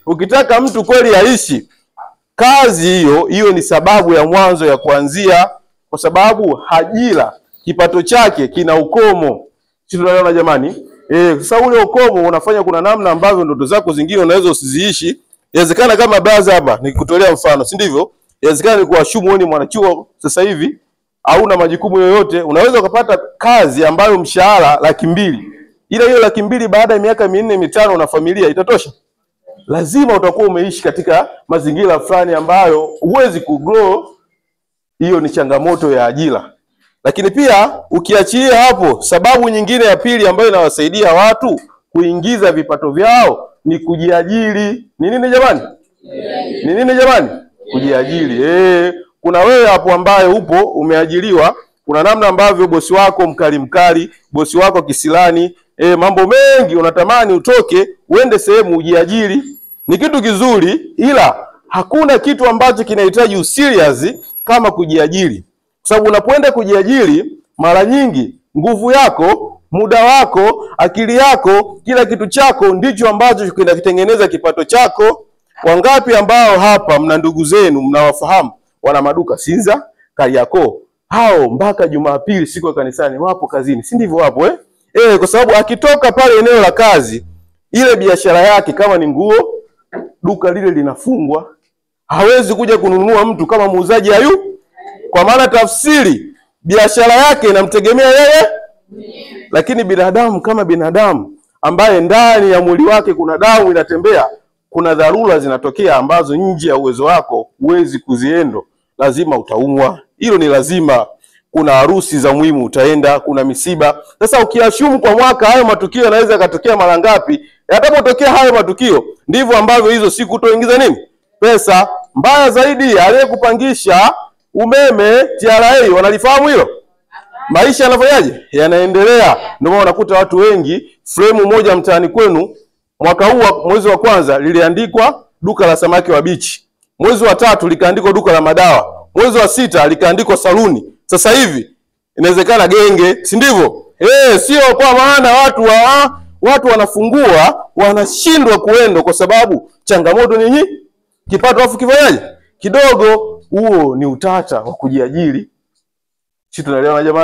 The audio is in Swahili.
Ukitaka mtu kweli aishi, kazi hiyo hiyo ni sababu ya mwanzo ya kuanzia, kwa sababu ajira kipato chake kina ukomo. Sisi tunaelewana jamani? Sasa ule ukomo unafanya kuna namna ambavyo ndoto zako zingine unaweza usiziishi. Inawezekana kama baza hapa nikikutolea mfano, si ndivyo? Inawezekana ni kuashumu wewe ni mwanachuo sasa hivi hauna majukumu yoyote, unaweza ukapata kazi ambayo mshahara 200,000. Ila hiyo 200,000 baada ya miaka 4 5 na familia itatosha? Lazima utakuwa umeishi katika mazingira fulani ambayo huwezi kugrow. Hiyo ni changamoto ya ajira. Lakini pia ukiachia hapo, sababu nyingine ya pili ambayo inawasaidia watu kuingiza vipato vyao ni kujiajiri. Ni nini jamani? Ni nini jamani? Kujiajiri. Kuna wewe hapo ambaye upo umeajiriwa, kuna namna ambavyo bosi wako mkali mkali, bosi wako kisilani, mambo mengi unatamani utoke uende sehemu ujiajiri. Ni kitu kizuri, ila hakuna kitu ambacho kinahitaji userious kama kujiajiri. Kwa sababu unapoenda kujiajiri, mara nyingi nguvu yako, muda wako, akili yako, kila kitu chako ndicho ambacho kinakitengeneza kipato chako. Wangapi ambao hapa mna ndugu zenu mnawafahamu wana maduka Sinza, Kariakoo, hao mpaka Jumapili siku ya kanisani wapo kazini, si ndivyo wapo eh? Kwa sababu akitoka pale eneo la kazi, ile biashara yake kama ni nguo, duka lile linafungwa, hawezi kuja kununua mtu kama muuzaji hayu. Kwa maana tafsiri biashara yake inamtegemea yeye. Lakini binadamu kama binadamu ambaye ndani ya mwili wake kuna damu inatembea, kuna dharura zinatokea ambazo nje ya uwezo wako huwezi kuziendo. Lazima utaumwa, hilo ni lazima. Kuna harusi za muhimu utaenda, kuna misiba. Sasa ukiashumu kwa mwaka hayo matukio yanaweza yakatokea mara ngapi? Yatapotokea hayo matukio, ndivyo ambavyo hizo siku utoingiza nini? Pesa. Mbaya zaidi, aliyekupangisha umeme TRA wanalifahamu hilo? Maisha yanafanyaje? Yanaendelea. Ndio maana unakuta watu wengi frame moja mtaani kwenu, mwaka huu mwezi wa kwanza liliandikwa duka la samaki wa bichi, mwezi wa 3 likaandikwa duka la madawa, mwezi wa 6 likaandikwa saluni. Sasa hivi inawezekana genge, si ndivyo? Sio kwa maana watu wanafungua wanashindwa kuenda kwa sababu changamoto nyinyi, kipato afu kifanyaje? Kidogo. Huo ni utata wa kujiajiri. Sisi tunaelewana jamani?